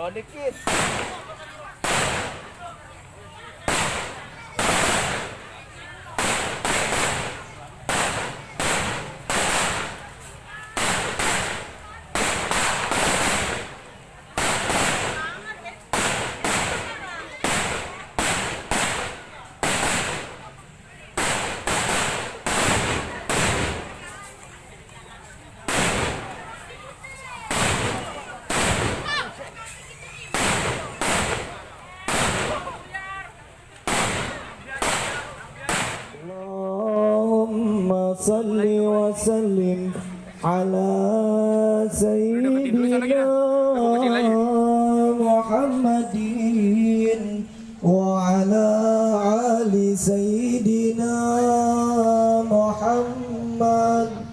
Jauh dikit. Salli wa sallim ala sayyidina Muhammadin wa ala ali sayyidina Muhammad.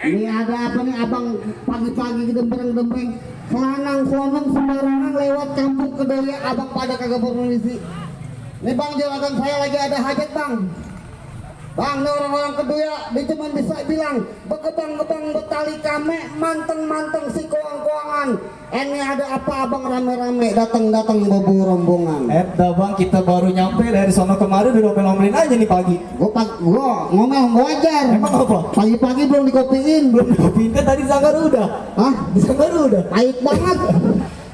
Ini ada apa nih abang pagi-pagi gedembreng-gedembreng selanang-selanang sembarangan lewat kampung Kedoya abang pada kagak permisi. Nih bang juragan saya lagi ada hajat bang. Bang, orang-orang Kedoya dia cuma bisa bilang bekebang-gebang betali kame manteng-manteng si koang-koangan. Ini ada apa abang rame-rame datang-datang bawa rombongan. Bang, kita baru nyampe dari sono kemarin udah ngomel-ngomelin aja nih pagi. Gua ngomel wajar. Emang apa? Pagi-pagi belum dikopiin. Belum dikopiin kan tadi Sanggar udah. Hah? Di Sanggar udah. Pahit banget.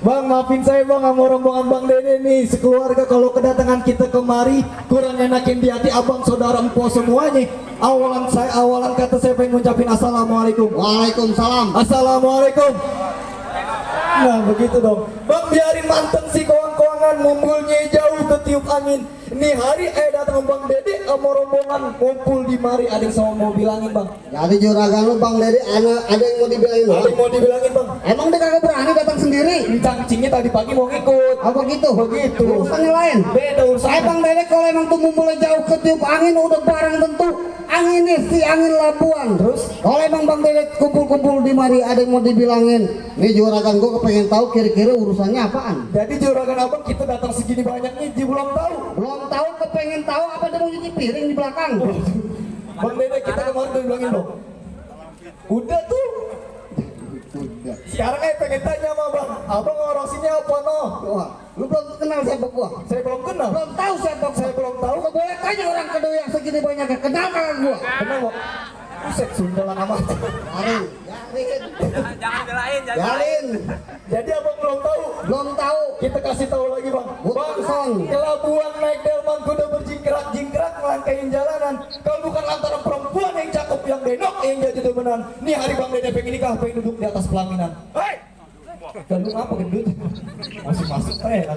Bang, maafin saya bang sama rombongan Bang Dede nih sekeluarga kalau kedatangan kita kemari kurang enakin di hati abang saudara empo semuanya. Awalan kata saya pengen ngucapin assalamualaikum. Waalaikumsalam. Assalamualaikum. Nah begitu dong bang, biarin manteng si koang-koangan ngumpulnya jauh ketiup angin. Nih hari datang Bang Dede sama rombongan ngumpul di mari. Ada yang sama mau bilangin bang? Jadi juragan lu Bang Dede ada yang mau dibilangin lu? Ada yang mau dibilangin bang? Emang dia kagak berani datang sendiri? Cangcingnya tadi pagi mau ngikut. Apa gitu? Begitu. Urusannya lain? Beda urusannya. Bang Dede kalau emang tuh mulai jauh ketiup angin udah barang tentu angin nih si angin Labuan. Terus? Kalau emang Bang Dede kumpul-kumpul di mari ada yang mau dibilangin? Nih juragan gua kepengen tahu kira-kira urusannya apaan? Jadi juragan abang kita datang segini banyaknya dia belum tahu. Belum tahu, kepengen tahu apa dia mau cuci piring di belakang? Bang Dede kita kemarin udah bilangin dong. Udah tuh. Sekarang pengen tanya sama abang ngorosinnya apa no? Wah, lu belum kenal siapa gua? Saya belum kenal. Belum tahu siapa gua? Saya belum tahu. Gua boleh tanya orang Kedoya segini banyaknya, kenal kagak gua? Kenal kok. Buset sundelan amat. Jalin. Jangan belain, Jalin. Jadi abang belum tahu. Belum tahu. Kita kasih tahu lagi bang. Bang, ke Labuan naik delman kuda berjingkrak-jingkrak ngelangkain jalanan. Kalau bukan lantaran perempuan yang cakep yang denok yang jadi temenan. Nih hari Bang Dede pengen nikah, pengen duduk di atas pelaminan. Hei! Gendut apa gendut? Masuk kan?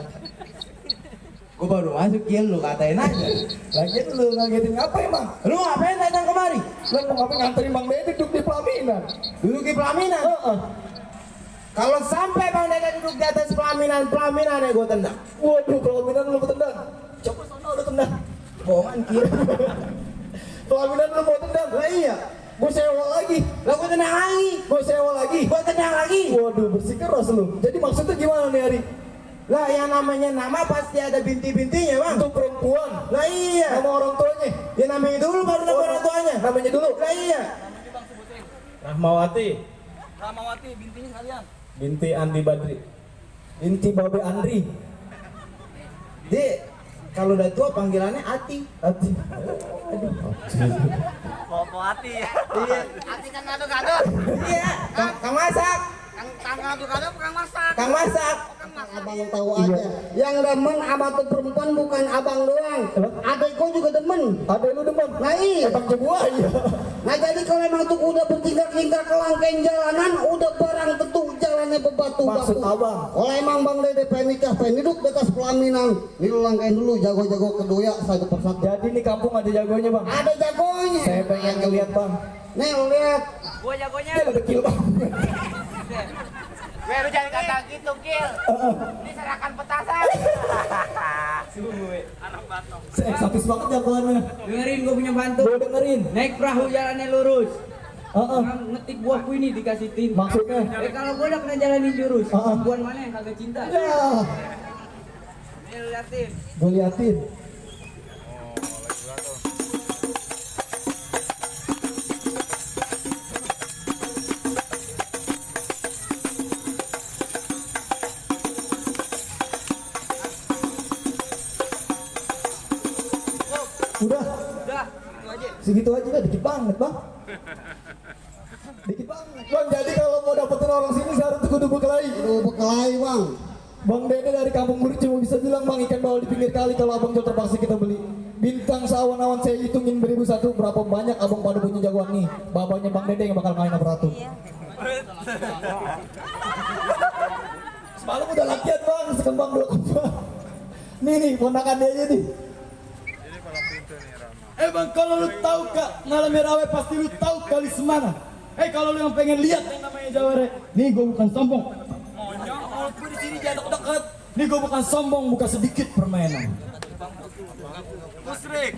Gue baru masuk kian lu katain aja. Lagian lu ngagetin apa emang? Lu ngapain datang kemari? Lu mau ngapain nganterin Bang Dede duduk di pelaminan? Duduk di pelaminan? Kalau sampai Bang Dede duduk di atas pelaminan ya gue tendang. Waduh, pelaminan lu tendang. Coba sana udah tendang. Bohongan kian. Pelaminan lu mau tendang? Lah iya. Gue sewa lagi. Lah gue tendang lagi. Gue sewa lagi. Gue tendang lagi. Waduh, bersih keras lu. Jadi maksudnya gimana nih hari? Lah yang namanya nama pasti ada binti-bintinya bang. Untuk perempuan. Lah iya. Nama orang tuanya. Ya namanya dulu baru nama orang tuanya. Namanya dulu. Lah iya. Rahmawati, Ramawati, bintinya sekalian. binti Andi Badri. Inti Babe Andri. Di kalau udah tua panggilannya Ati. Ati. Popo hati ya. Iya. Hati kan gado-gado. Iya. Kang masak. Tanggal tuh kadang Kang masak. Kang masak. Abang tahu aja. Yang demen abang tuh perempuan bukan abang doang. Adekku juga demen. Ada lu demen. Nah iya. Bang Jebua ya. Nah jadi kalau emang tuh udah bertingkar-tingkar ke langkain jalanan, udah barang tentu jalannya bebatu Maksud batu. abang. Kalau emang Bang Dede pengen nikah, pengen duduk di atas pelaminan, ini lu langkain dulu jago-jago kedoya satu persatu. Jadi nih kampung ada jagonya bang. Ada jagonya. Saya pengen ngeliat bang. Nih lu lihat. Gua jagonya. Dia ada kill bang. Lu jangan kata gitu, Gil. Ini serahkan petasan. Anak Batok. Saya eksotis banget jagoannya. Dengerin gua punya bantu. Gue dengerin. Naik perahu jalannya lurus. Ngetik buahku ini dikasih tin. Maksudnya? Kalau gua udah kena jalanin jurus. Perempuan mana yang kagak cinta? Ya. Nih lu liatin. Gue liatin. Udah, Udah, itu aja. segitu aja dah, dikit banget bang. Dikit banget bang. Jadi kalau mau dapetin orang sini seharusnya kudu berkelahi. Lu berkelahi Bang. Bang Dede dari Kampung Murid cuma bisa bilang bang ikan bawal di pinggir kali kalau abang jual terpaksa kita beli. Bintang seawan-awan saya hitungin 1001 berapa banyak abang pada punya jagoan nih. Babanya Bang Dede yang bakal main aparatur. Semalam udah latihan bang, sekembang dua kembang. Nih ponakan dia aja nih. Bang, kalau lu tahu kak ngalami rawe pasti lu tahu kali semana. Kalau lu yang pengen lihat yang namanya Jawara, nih gue bukan sombong. Kalau gue di sini jangan deket. Nih gue bukan sombong, bukan sedikit permainan. Musrik.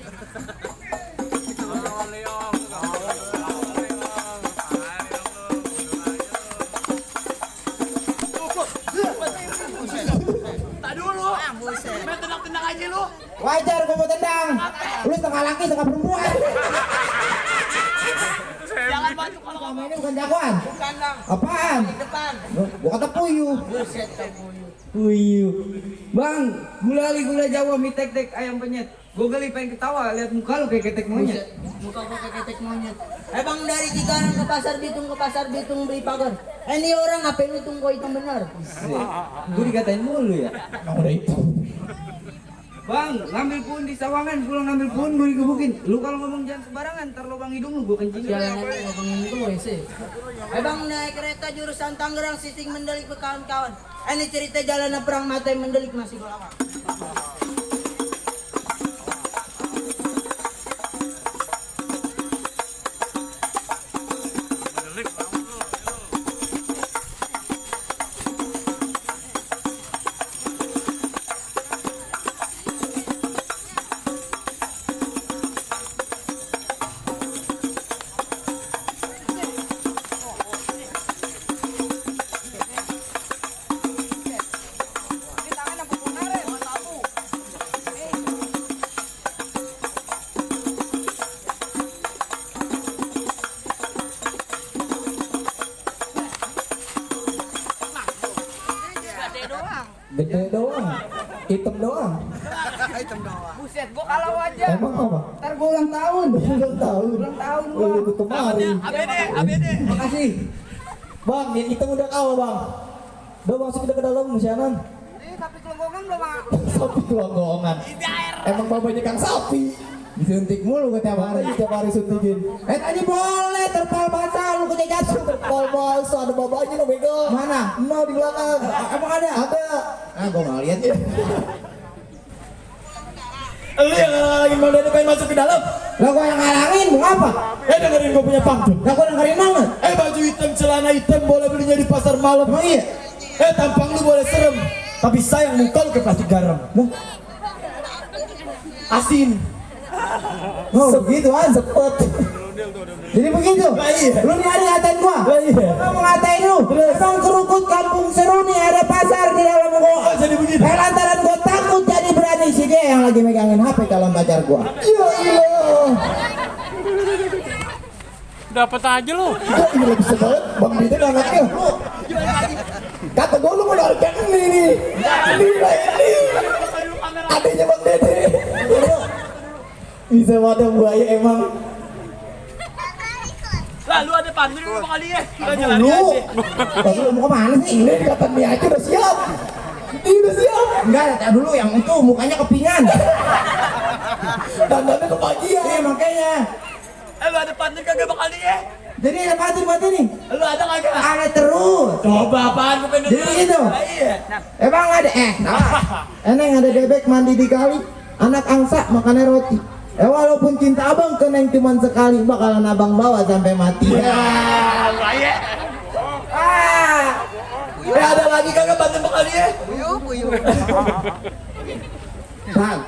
Tak dulu. Main tendang-tendang aja lu. Wajar gua mau tendang. Lu setengah laki, setengah perempuan. Jangan maju kalau Kamu ini bukan jagoan. kandang. Apaan? Depan. Gua kata puyuh. Buset puyuh. Bang, gula Jawa mie tek-tek ayam penyet. Gue geli pengen ketawa lihat muka lu kayak ketek monyet. Muka gua kayak ketek monyet. Bang dari Cikarang ke Pasar Bitung beli pagar. Ini orang ngapain hitung kok hitung benar? Gue dikatain mulu ya. Udah itu. Bang, ngambil pun di Sawangan, pulang ngambil pun gue digebukin. Lu kalau ngomong jangan sembarangan, ntar lubang hidung lu gue kencingin. Jalan ngomongin itu WC. Bang naik kereta jurusan Tangerang, Sising mendelik ke kawan-kawan. Ini cerita jalan perang mata yang mendelik masih gue lama. Gede doang, hitam doang. Buset, gue kalau aja. Emang apa? Ntar gue ulang tahun. Ulang tahun. Ulang tahun Oh, gua. itu kemarin. ABD. Makasih. Bang, yang hitam udah kalah bang. Udah masuk kita ke dalam musianan. Ini tapi kelonggongan belum, Mak. Sapi kelonggongan. Emang babanya Kang Sapi. Disuntik mulu gue tiap hari. Tiap hari suntikin. Tadi boleh terpal basah lu kerja jatuh. Terpal balsa ada babanya lo bego. Mana? Mau di belakang. Emang ada? Ada. Ah, gua nggak lihat. Lu yang ngalangin Bang Dede pengen masuk ke dalam. Lah gua yang ngalangin, mau apa? Dengerin gue punya pantun. Lah gua dengerin banget. Baju hitam, celana hitam boleh belinya di pasar malam. Emang iya? Tampang lu boleh serem, tapi sayang muka lu ke plastik garam. Asin. Oh, begitu kan? Cepet. Jadi begitu? Lah iya. Lu nih ada ngatain gua? Lah iya. Gua mau ngatain lu? Emang kerukut kampung seru nih ada pasar di dalam gua. Jadi begitu. Lantaran gua takut jadi berani si dia yang lagi megangin HP calon pacar gua. Iya iya. Dapat aja lu. Ini lagi sebel. Bang Dede anaknya. Kata gue lu mau narik ini nih. Ini. Adanya Bang Dede. Bisa wadah buaya emang. Lah lu ada depan dulu kali ya. Lu, lu mau kemana sih? Ini kata Mia aja udah siap. Ini udah siap. Enggak, tak dulu yang itu mukanya kepingan. Dandannya kebagian. Iya makanya. Lu ada pantun kagak bakal dia. Jadi ada pantun nih. Lu ada kagak? Ada terus. Coba apaan bukan Jadi gitu. Iya. Emang ada Eneng ada bebek mandi di kali, anak angsa makannya roti. Walaupun cinta abang ke neng cuman sekali, bakalan abang bawa sampai mati. Baik. Ada lagi kagak pantun bakal dia? Bang,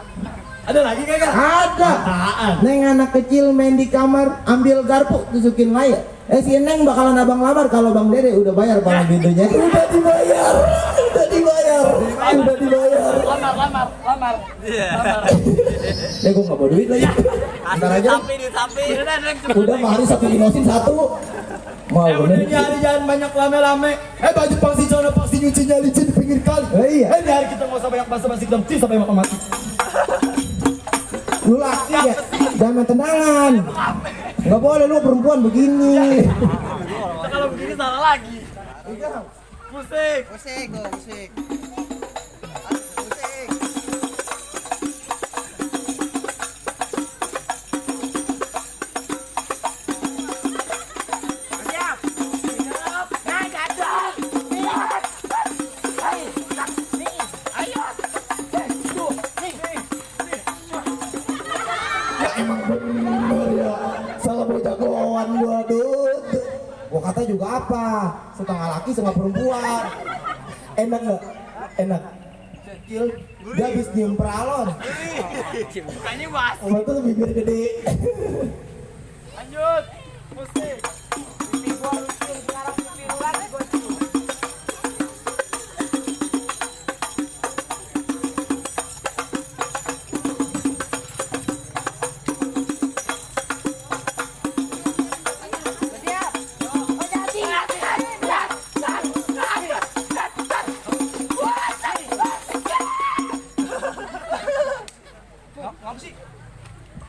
Ada lagi kagak? ada. Apaan? Neng anak kecil main di kamar, ambil garpu tusukin layar. Si Neng bakalan abang lamar kalau Bang Dede udah bayar palang pintunya. Udah dibayar. Udah dibayar. Udah dibayar. Lamar. Iya. Gue nggak bawa duit lagi. Ntar aja. Sampai. Udah mari satu limosin satu. Mau Udah bener. nyari jangan banyak lame-lame. Baju pangsi celana pangsi nyucinya licin di pinggir kali. Iya. Di hari kita nggak usah banyak basa-basi kita mesti sampai makan mati. Lu laki ya, jangan main tendangan. Nggak boleh lu perempuan begini. Kalau begini salah lagi. Musik. Emang bener ya. Salah mau jagoan gua dud. Gua kata juga apa? Setengah laki setengah perempuan. Enak nggak? Enak. Kecil, dia habis nyium peralon. Bukannya was. Obat tuh lebih biar gede. Lanjut. Musik.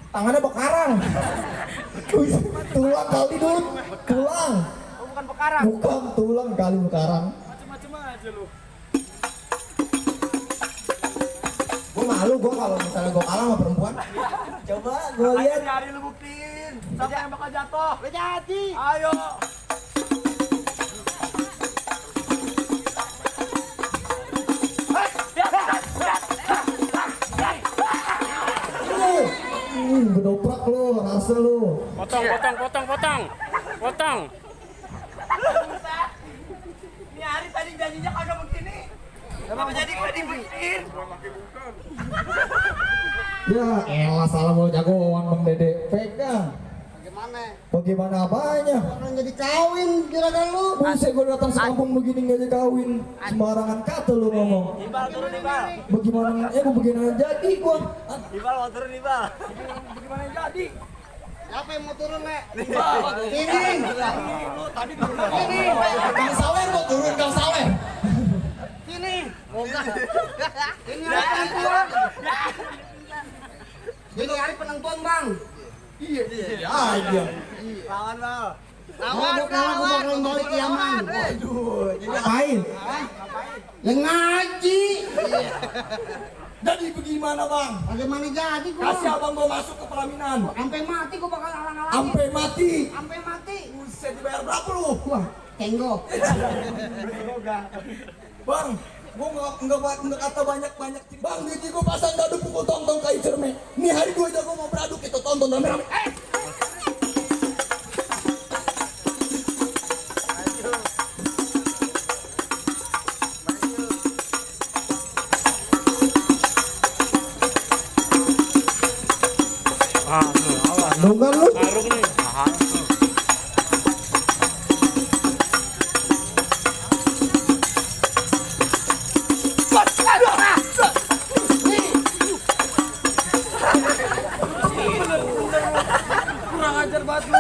Tangannya bekarang. Tulang kali dud. Tulang. Bukan pekarang. Bukan tulang kali bekarang. Macam-macam aja lu. Gua malu gua kalau misalnya gua kalah sama perempuan. Coba gua lihat. Nyari lu buktiin. Siapa yang bakal jatuh? Udah jadi. Ayo. Bedoprak lu, rasa lu. Potong. Ini hari tadi janjinya kagak begini. Kenapa jadi gak dibikinin? Ya elah salah mau jagoan Bang Dede. Pegang. Bagaimana apanya? Orang jadi kawin juragan lu. Buset gua datang sekampung begini nggak jadi kawin. Sembarangan kata lu ngomong. Ibal turun Ibal. Bagaimana? Bagaimana jadi gua? Ibal mau turun Ibal. Bagaimana jadi? Siapa yang mau turun, Nek? Ibal. Ini. Lu tadi turun. Ini. Kang Sawer gua turun Kang Sawer. Sini. Ini hari penentuan. Ini hari penentuan, Bang. Iya. Lawan Bal. Lawan gua bakalan balik Yaman. Ngapain? Yang ngaji. Jadi bagaimana Bang? Bagaimana jadi gua? Kasih abang gua masuk ke pelaminan. Sampai mati gua bakal halang-halangin. Sampai mati. Sampai mati. Buset dibayar berapa lu? Wah, tenggok. Bang, gua nggak kata banyak. Bang, biji gua pasang dadu pukul tong-tong kayu cerme. Nih hari gua jago mau beraduk kita tonton rame-rame. Donggan lu. Kurang ajar banget lu.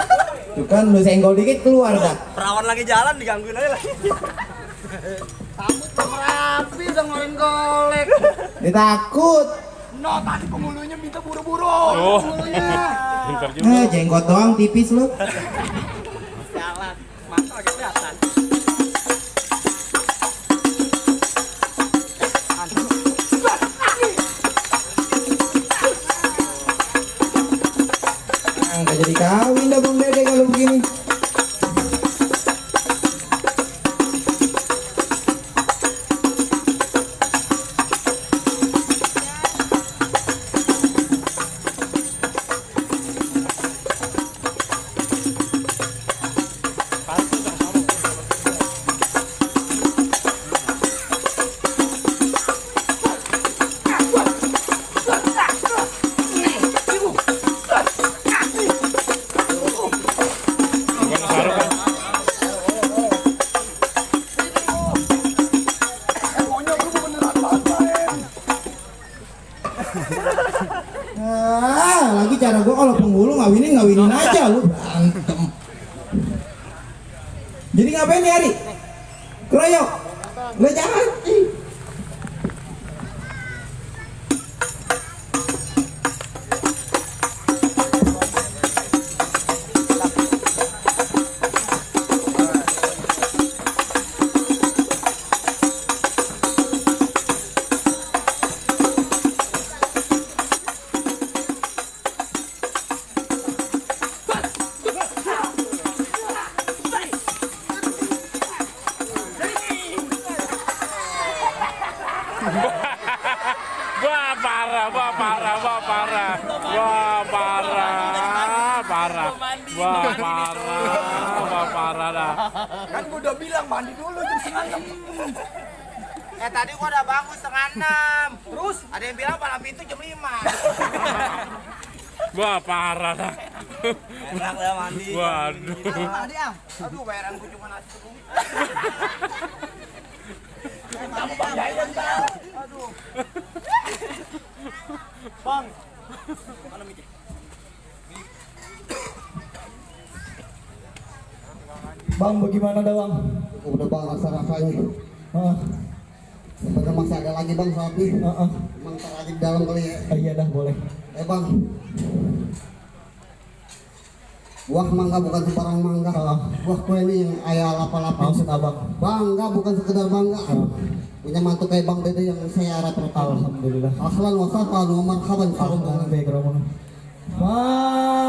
Tuh kan lu senggol dikit keluar dah. Perawan lagi jalan digangguin aja lagi. Rambut rapi udah ngeluarin golek. Ditakut. No, tadi pemulunya minta buru-buru. Oh. Jenggot doang tipis lu. Jalan. Nggak jadi kawin dah Bang Dede kalau begini. Lagi cara gua kalau penghulu ngawinin aja lu berantem. Jadi ngapain nih Ari? Keroyok? Lu jangan. Wah parah, wah parah, wah parah, wah parah, parah, wah parah, wah parah dah. Kan gua udah bilang mandi dulu jam 5:30. Tadi gua udah bangun 5:30. Terus ada yang bilang palang pintu jam 5. Wah parah dah. Enak dah mandi. Waduh. Tadi aduh bayaran gua cuma nasi kebun. Aduh. Bang, Bang bagaimana dah Bang? Udah bang rasa-rasanya. Ah, Sebenarnya masih ada lagi bang sapi. ah. Emang ntar lagi di dalam kali ya. Iya dah boleh. Bang. Buah mangga bukan sembarang mangga. Buah kue ini yang ayah lapa-lapa. Maksud abang? Bangga bukan sekedar bangga. Punya mantu kayak Bang Dede yang saya harap Alhamdulillah. Ahlan wa sahlan wa marhaban. Alhamdulillah. Bang.